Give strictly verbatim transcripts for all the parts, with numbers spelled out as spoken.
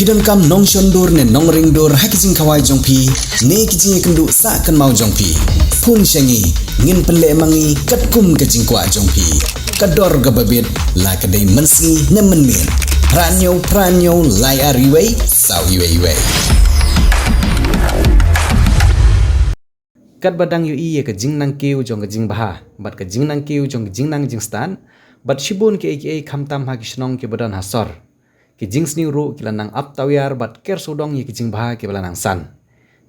Phi donkam nongshon dur ne nongring dur ha ki jingkhawai jong phi ne ki jingïakynduh sah kynmaw jong phi? Phone sha ngi, ngin pynleh ma ngi katkum ka jingkwah jong phi. Ka dor kaba bit, la ka dei mynsngi ne mynmiet. Phra hynñiew phra hynñiew lai ar wei saw wei wei. Katba dang ïohi ïa ka jingnang kiew jong ka jingbha bad ka jingnang kiew jong ka jingnang jingstad, bad shibun kiei kiei khamtam ha ki shnong kiba don ha sor, ki jingsniew ruh ki la nang ap tawiar bad ker sawdong ïa ki jingbha kiba la nang san.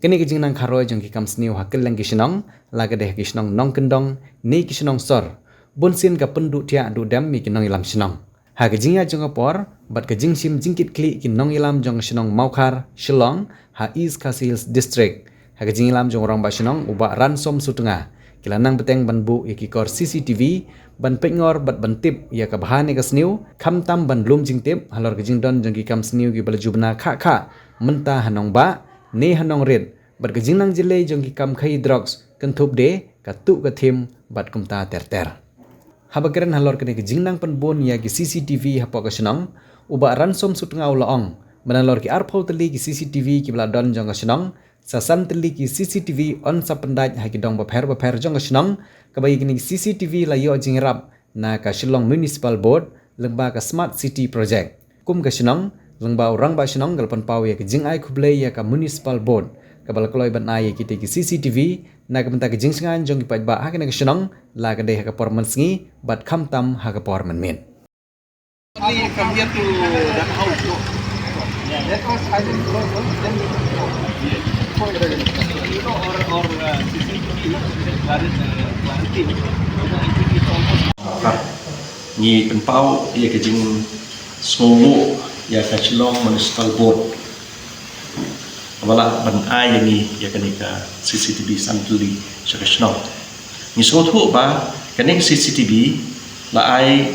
Kane ka jingnang kharoi jong ki kam sniew ha kylleng ki shnong, la ka dei ha ki shnong nongkyndong ne ki shnong sor, bunsien ka pynduh thiah duh dem ïa ki nongïalam shnong. Ha ka jingïaid jong ka por bad ka jingshim jingkitkhlieh ki nongïalam jong ka shnong Mawkhar, Shillong, ha East Khasi Hills District, ha ka jingïalam jong u Rangbah Shnong u Bah Ransom Sutnga, ki la nang bteng ban buh ïa ki kor C C T V ban peitngor bad ban tip ïa ka bha ne ka sniew, khamtam ban lum jingtip halor ka jingdon jong ki kam sniew kiba la ju bna khah khah mynta ha nongbah ne ha nongrit, bad ka jingnang jyllei jong ki kam khaïi drugs, kynthup de ka tuh ka thim bad kumta ter ter. Haba kren halor kane ka jingnang pynbun ïa ki C C T V hapoh ka shnong, u Bah Ransom Sutnga u la ong ba nalor ki arphew tylli ki C C T V kiba la don jong ka shnong, sa san tylli ki C C T V yn sa pyndait ha ki dong bapher bapher jong ka shnong, kaba ïa kine ki C C T V la ïoh jingïarap na ka Shillong Municipal Board lyngba ka Smart City Project. Kum ka shnong, lyngba u Rangbah Shnong ka la pynpaw ïa ka jingai khublei ïa ka Municipal Board kaba la kloi ban ai ïa kitei ki C C T V na ka bynta ka jingshngaiñ jong ki paidbah ha kane ka shnong, la ka dei ha ka por mynsngi bad khamtam ha ka por mynmiet. Only come here to that house, no? Yeah, that was silent close, no? Then we can go. Yes. You know, or, or, uh, C C T V, quarant-, uh, quarantine. You know, I think it's almost Ngi pynpaw ïa ka jingsngewbha ïa ka Shillong Municipal Board ba la ban ai ïa ngi ïa kane ka C C T V san tylli sha ka shnong. Ngi sngewthuh ba kane ka C C T V la ai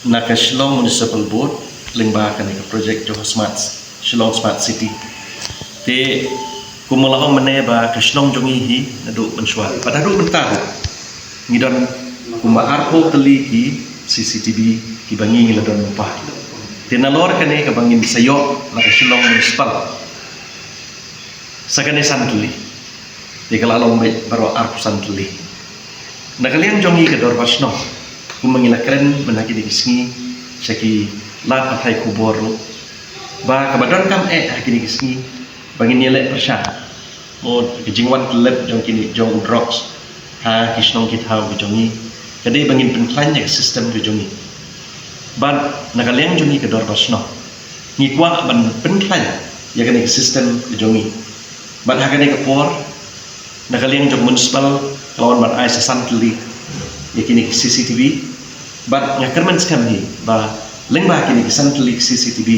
na ka Shillong Municipal Board lyngba kane ka project jong ka Smart, Shillong Smart City. Te kumba la ong mynne ba ka shnong jong ngi hi naduh mynshuwa bad haduh mynta ruh ngi don kumba arphew tylli ki C C T V kiba ngi ngi la don mynta. Te nalor kane kaba ngin sa ïoh na ka Shillong Municipal sa kane san tylli. Te ka la long beit baroh arphew san tylli. Na ka liang jong ngi ka dorbar shnong, kumba ngi la kren mynta kine ki sngi sha ki lad pathai khubor ruh, ba kaba donkam eh ha kine ki sngi ba ngin ïaleh pyrshah. Mo ka jingwan tyllep jong kine jong u drugs ha ki shnong ki thaw ki jong ngi, ka dei ba ngin pynkhlaiñ ïa ka system ki jong ngi. Bad na ka liang jong ngi ka dorbar shnong, ngi kwah ban pynkhlaiñ ïa kane ka system ki jong ngi. Bad ha kane ka por, na ka liang jong municipal ka la wan ban ai sa san tylli ïa kine ki C C T V. Bad nga kyrmen skhem hi ba lyngba kine ki san tylli ki C C T V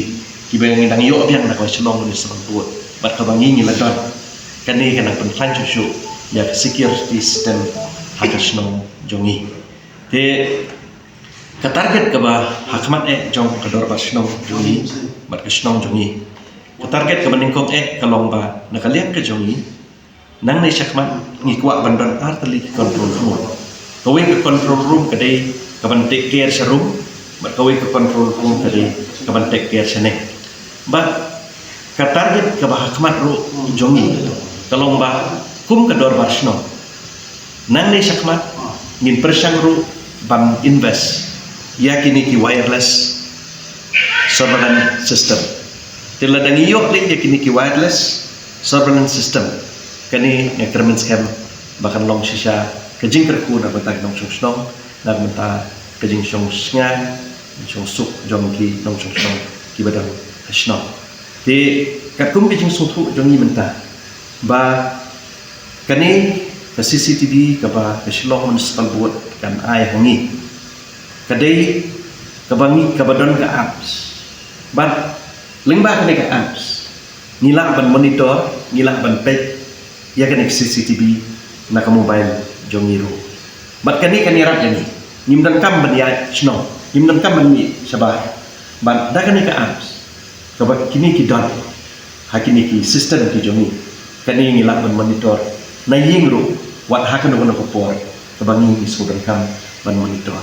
kiba ngi dang ïoh biang na ka Shillong Municipal Board bad kaba ngi ngi la don, kane ka nang pynkhlaiñ shuh shuh ïa ka security system ha ka shnong jong ngi. Te ka target kaba ha khmat eh jong ka dorbar shnong jong ngi bad ka shnong jong ngi, ka target kaba nyngkong eh ka long ba na ka liang ka jong ngi, nangne shakhmat ngi kwah ban don ar tylli ki control room. Kawei ka control room ka dei kaban take care sha Rum, bad kawei ka control room ka dei kaban take care shane. Bad ka target kaba ha khmat ruh jong ngi ka long ba kum ka dorbar shnong, nangne shakhmat ngin pyrshang ruh ban invest ïa kine ki wireless surveillance system. Te lada ngi ïoh leit ïa kine ki wireless surveillance system, kane nga kyrmen skhem ba kan long shisha ka jingkyrkhu na ka bynta ki nongshong shnong, na ka bynta ka jingshong shnong, jingshong suk jong ki nongshong shnong kiba don ha shnong. Te katkum ka jingsngewthuh jong ngi mynta ba kane ka C C T V kaba ka Shillong Municipal Board kan ai ha ngi, ka dei kaba ngi, kaba don ka apps. Bad lyngba kane ka apps ngi lah ban monitor, ngi lah ban peit ïa kane ka C C T V na ka mobile jong ngi ruh. Bad kane kan ïarap ïa ngi. Ngim donkam ban ïaid shnong, ngim donkam ban mih shabar. Bad da kane ka apps kaba kine ki don ha kine ki system ki jong ngi, kane ngi lah ban monitor na ïing ruh, wat ha kano kano ka por kaba ngi ngi sngewdonkam ban monitor.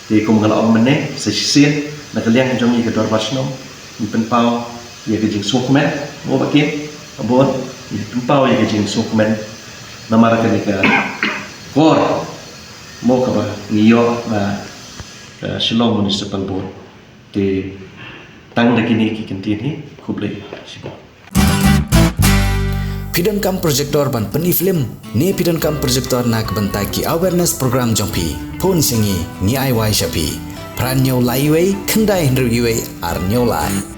Te kum nga la ong mynne, sa shisien na ka liang jong ngi ka dorbar shnong, ngi pynpaw ïa ka jingsngewkmen mo ba kin, ka bun, ïa pynpaw ïa ka jingsngewkmen namar kane ka kor mo kaba ngi ïoh na ka Shillong Municipal Board. Te tang da kine ki kyntien hi, khublei shibun. Phi donkam projector ban pyni film ne phi donkam projector na ka bynta ki awareness program jong phi, phone sha ngi, ngi ai wai sha phi. Phra hynñiew lai wei khyndai hynriew wei ar hynñiew lai.